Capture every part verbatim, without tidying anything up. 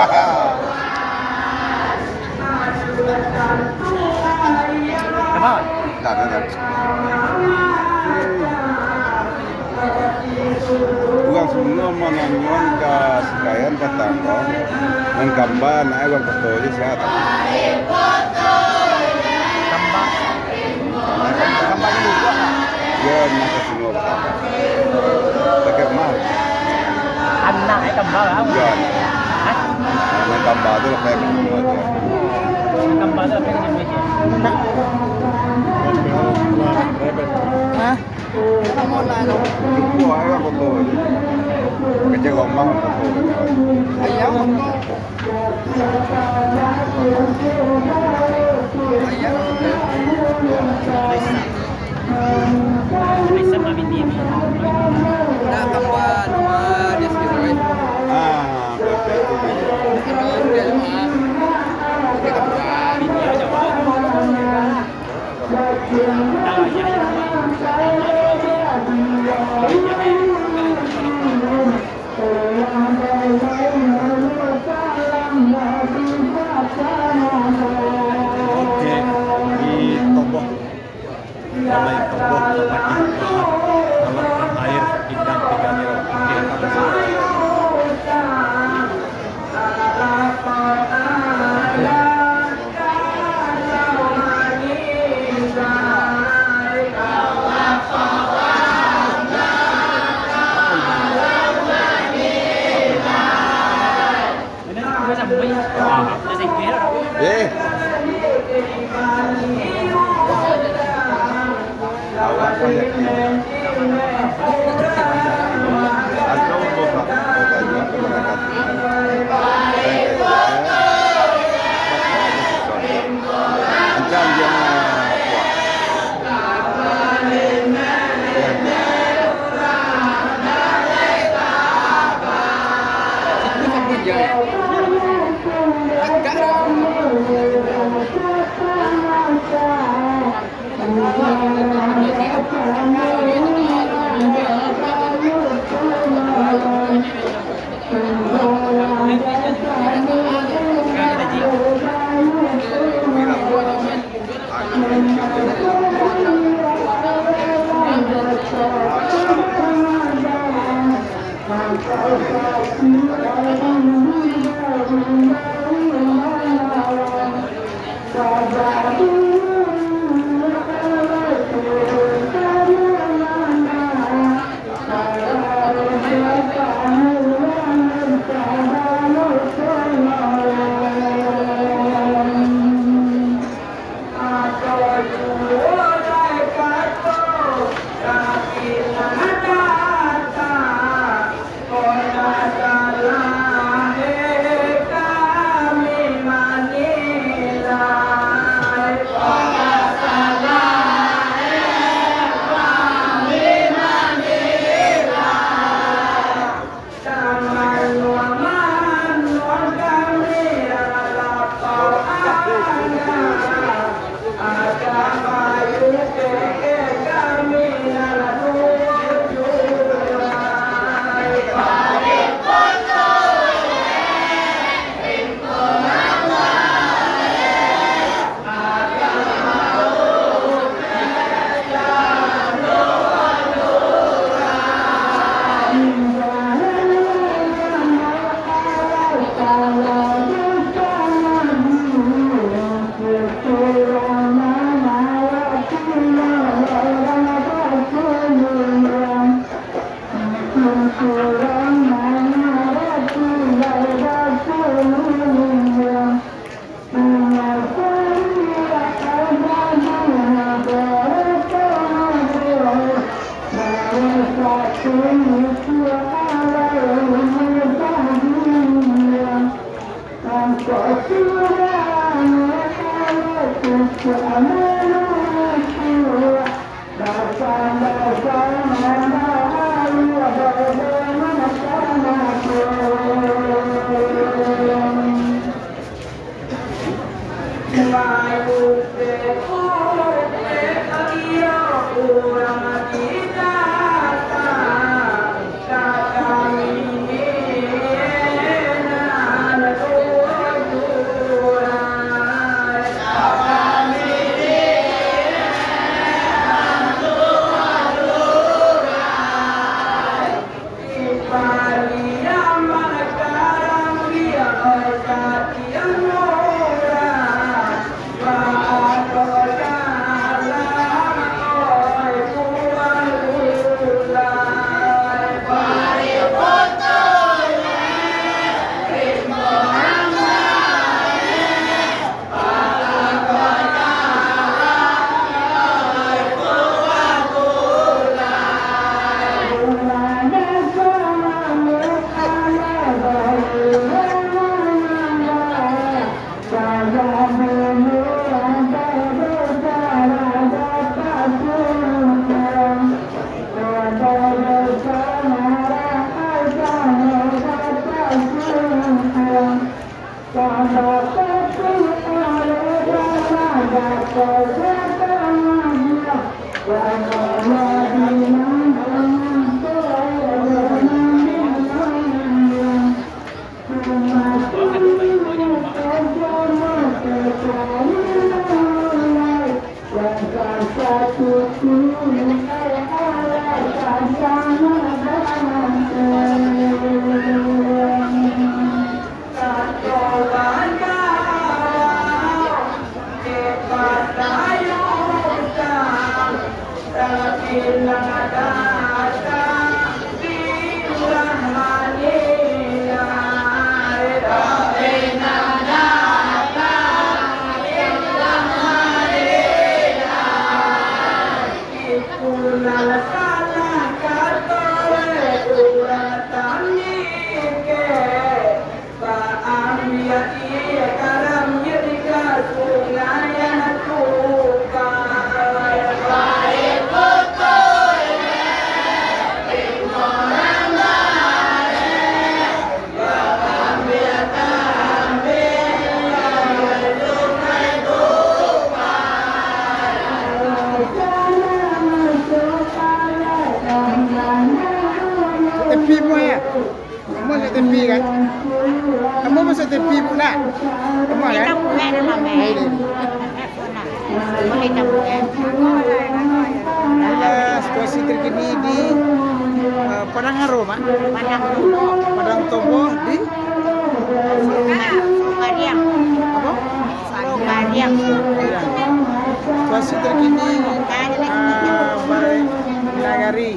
Dah, dah, dah. Urang Sungai mananyoan ka Sikayan patang ko, nan kamba naik urang koto je sihat. Kamba, kamba di luar lah. Yo, nan ka Sungai patang. Pakai mah. Anak eh kamba lah. Yo, anak. Hah? Nan kamba tu lah pakai ka Sungai tu. Kamba tu lah pakai ka Sungai je. Hah? Ah, Oke, di toboh, balai toboh, tapatih bahan, alat air, pindang tiga niro. Oke, makasih. Eh. Tapi mo, ya? Ambo masuk T V kan? Ambo masuk T V pula. Ambo kan? Kita buka dalam, eh. Baik, baik, baik. Boleh kita buka. Ya, situasi terkini di, eh, Padang Aro, Mak. Padang Toboh. Padang Toboh di Sokariang. Apa? Sokariang. Ya. Situasi terkini, eh, Barai Nagari.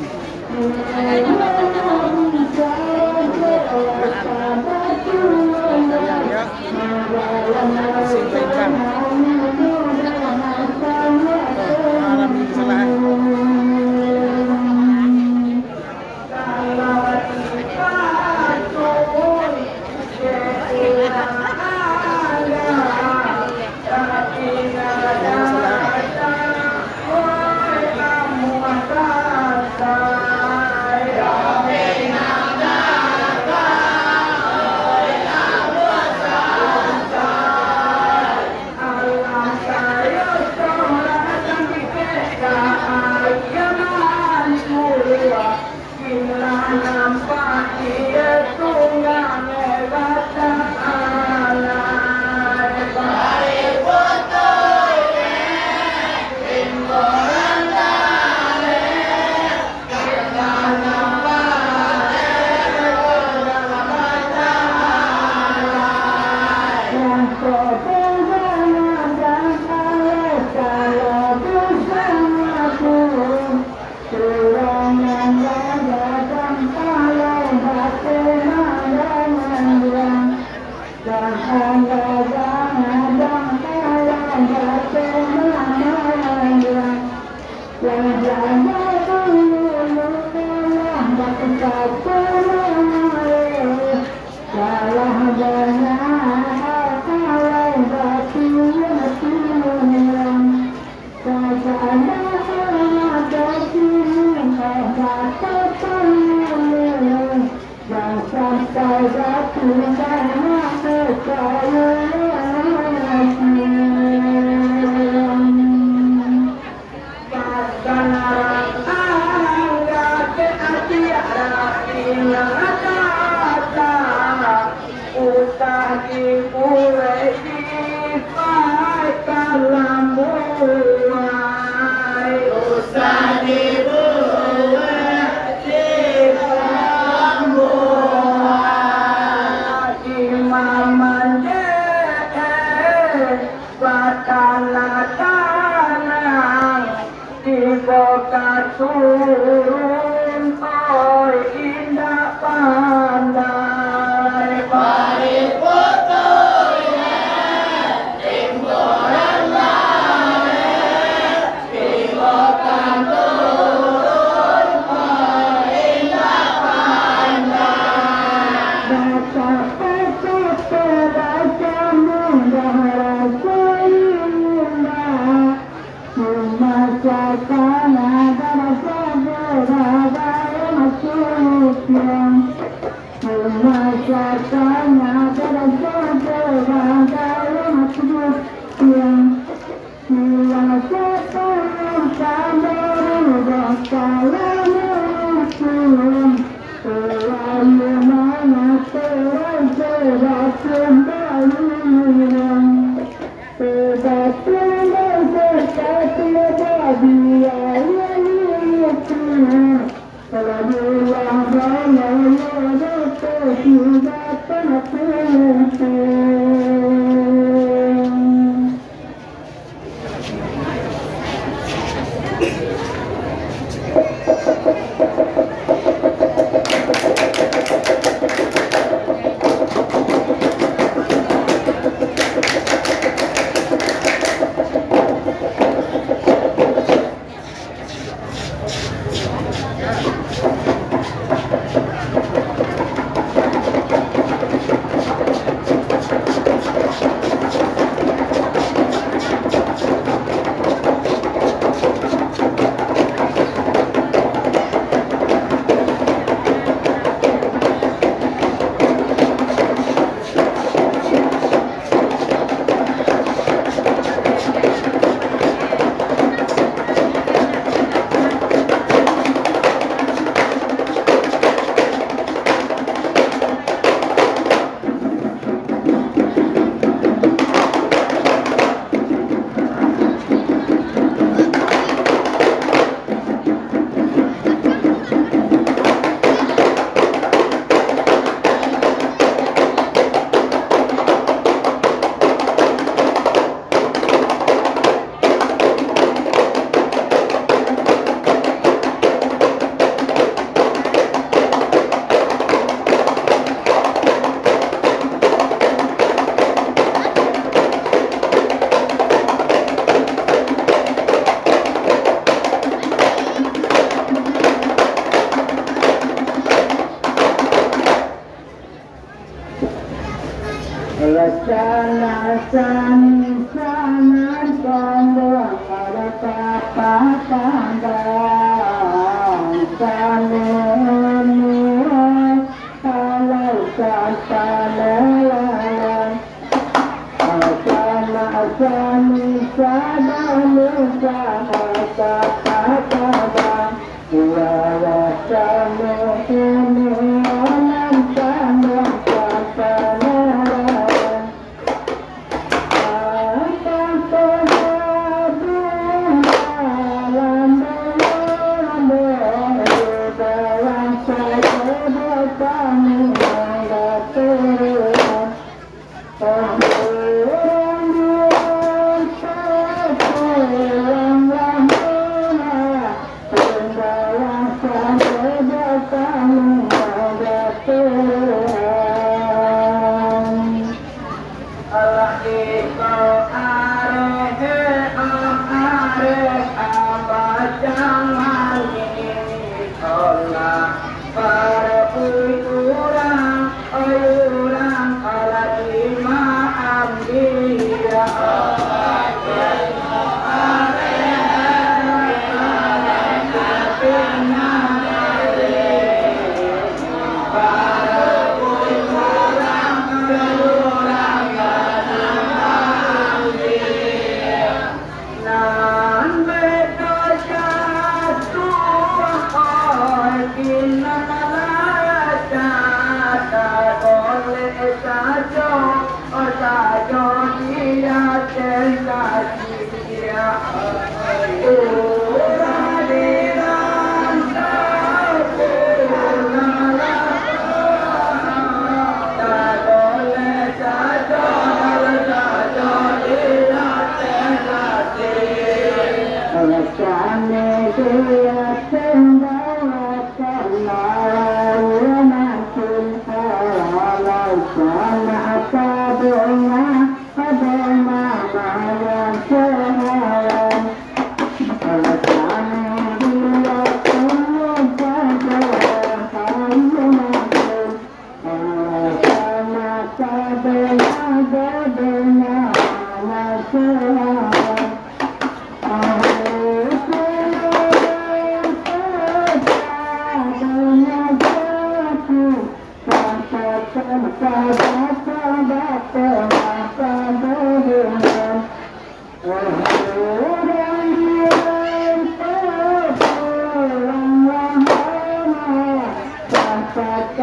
Batana tanang, tibo ka turun, oi indak pandai. Bari putuih, timburan laleh, tibo ka turun, oi indak pandai. Baca-baca, baca munggah raja indak. Cuma sakana darah saudara dalam sucian. Cuma sakana darah saudara dalam sucian. Sanak-sanak sanak tonggo, ada kapatandang kami ini, kalau sampai lewat. Sanak-sanak sanak, ada kapatandang. Alah iko areh, oh areh, abah jangan ini, alah, para urang, oh urang, alah dimaambiak. Nan bedo jatuah, oi, kinalaca, tadolek sajo, sajo di ateh kaki.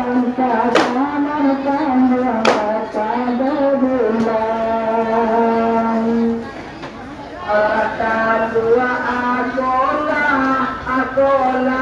Angka kamar kamar pada bulan. Ora tabuak agola, agola